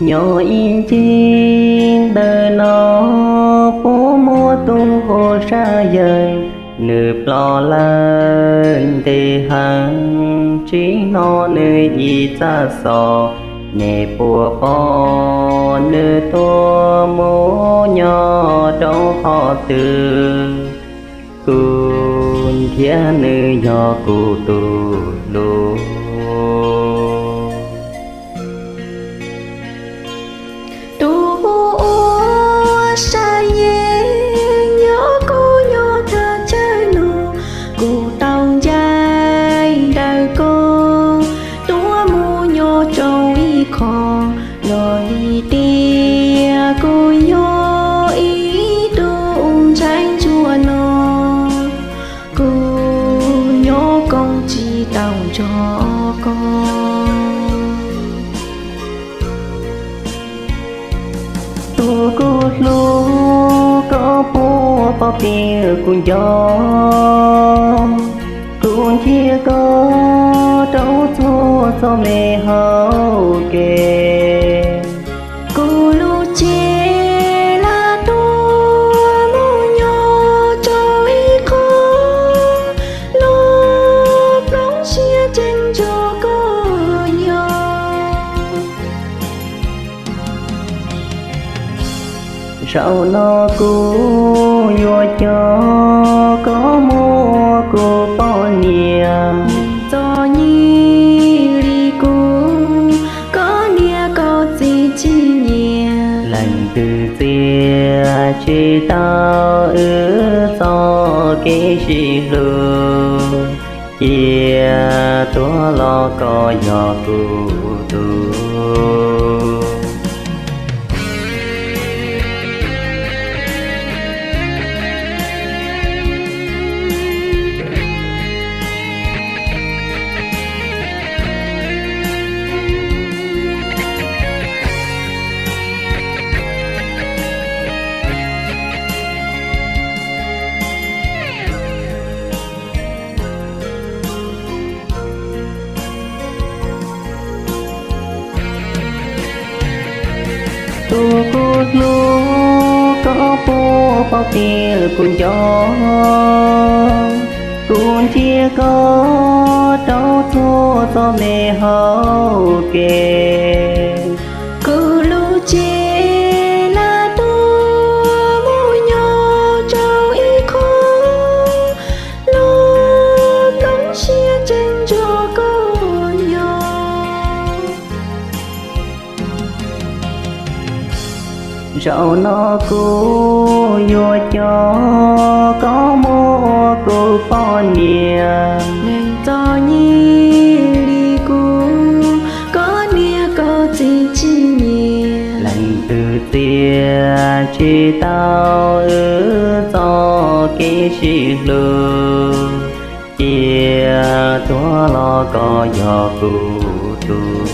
Nyob ib ncig ntawm no puab muaj tug hu sab yawg, nws ploj lawm ntev heev, tsim nyog nws ib txaj xov, nej puas pom nws tuaj mus nyob rau qhov twg? Kuv nrhiav nws yog kuv tus hlub. Tus hu ua Sayeej, yog kuv nyob thaj chaw no, kuv tau ncaim ntawm koj tuaj mus nyob rau ib qho, yog li tias kuv yog ib tug ntxhais ntsuag no, kuv nyob koob tsis tau nrog koj. Tus kuv hlub, koj puas pom tias kuv nco, kuv nrhiav koj rau txhua txoj me hauv kev. Kuv lub cev lam tuaj mus nyob rau ib qho, los plob siab ceeb nrog koj nyob. Zaum no kuv yuav coj koj mus ua kuv poj niam, txom nyem li kuv, koj niam koj txiv tsis nyiam. Leej twg txiav tsis tau wb txoj kev sib hlub, cia tuag los koj yog kuv tus. Tus kuv hlub, koj puas pom tias kuv nco, kuv nrhiav koj rau txhua txoj me hauv kev. Kuv lub cev lam tuaj mus nyob rau ib qho, los plob siab ceeb nrog koj nyob. Zaum no kuv yuav coj koj mus ua kuv poj niam, neeg txom nyem li kuv, koj niam koj txiv tsis nyiam. Leej twg txiav tsis tau wb txoj kev sib hlub, cia tuag los koj yog kuv tus.